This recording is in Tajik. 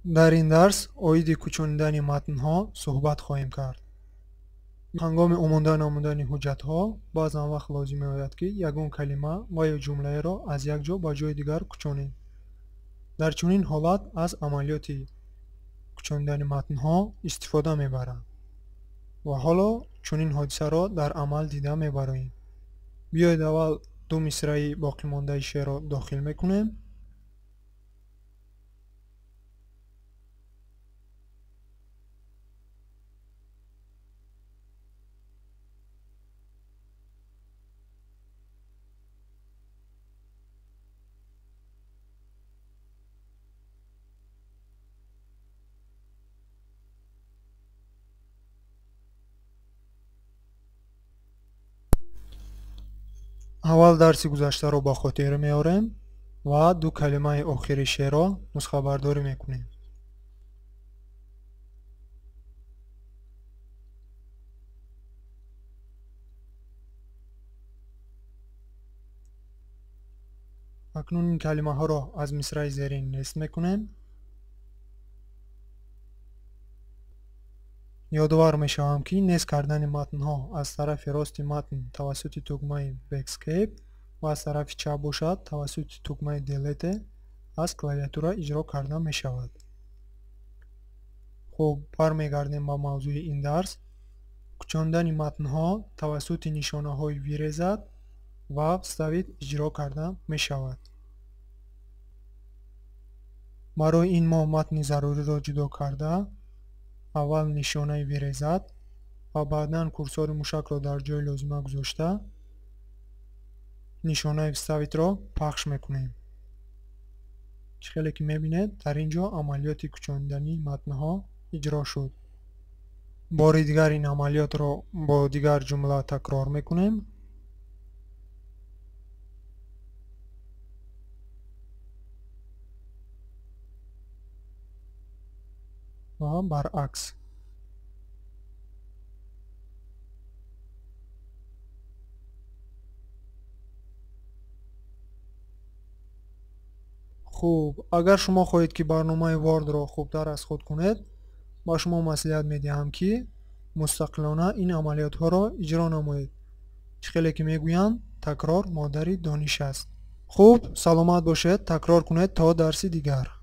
Дар ин дарс оиди кӯчонидани матнҳо суҳбат хоҳем кард. Ҳангоми омода намудани ҳуҷҷатҳо баъзан вақт лозим меояд, ки ягон калима ва ё ҷумлаеро аз як ҷо ба ҷои дигар кӯчонем. Дар чунин ҳолат аз амалиёти кӯчонидани матнҳо истифода мебаранд. Ва ҳоло чунин ҳодисаро дар амал дида мебароем. Биёед аввал ду мисраи боқимондаи шеърро дохил мекунем. Аввал дарси гузаштаро ба хотир меорем ва ду калимаи охири шеърро нусхабардорӣ мекунем. Акнун ин калимаҳоро аз мисраи зерин нест мекунем. Ёдовар мешавам, ки нест кардани матнҳо аз тарафи рости матн тавассути тугмаи Backscape ва аз тарафи чап бошад тавассути тугмаи Delete аз клавиатура иҷро карда мешавад. Хуб, бармегардем ба мавзӯи ин дарс. Кӯчондани матнҳо тавассути нишонаҳои вирезать ва вставить иҷро карда мешавад. Барои ин мо матни заруриро ҷудо карда аввал нишонаи вирезать ва баъдан курсори мушакро дар ҷои лозима гузошта нишонаи вставить-ро пахш мекунем. Чӣ хеле ки мебинед, дар ин ҷо амалиёти кӯчонидани матнҳо иҷро шуд. Бори дигар ин амалиётро бо дигар ҷумла такрор мекунем. Ва баръакс. Хуб, агар шумо хоҳед, ки барномаи Word-ро хубтар аз худ кунед, ба шумо маслиҳат медиҳам, ки мустақилона ин амалиётҳоро иҷро намоед. Чӣ хеле ки мегӯянд, такрор модари дониш аст. Хуб, саломат бошед, такрор кунед то дарси дигар.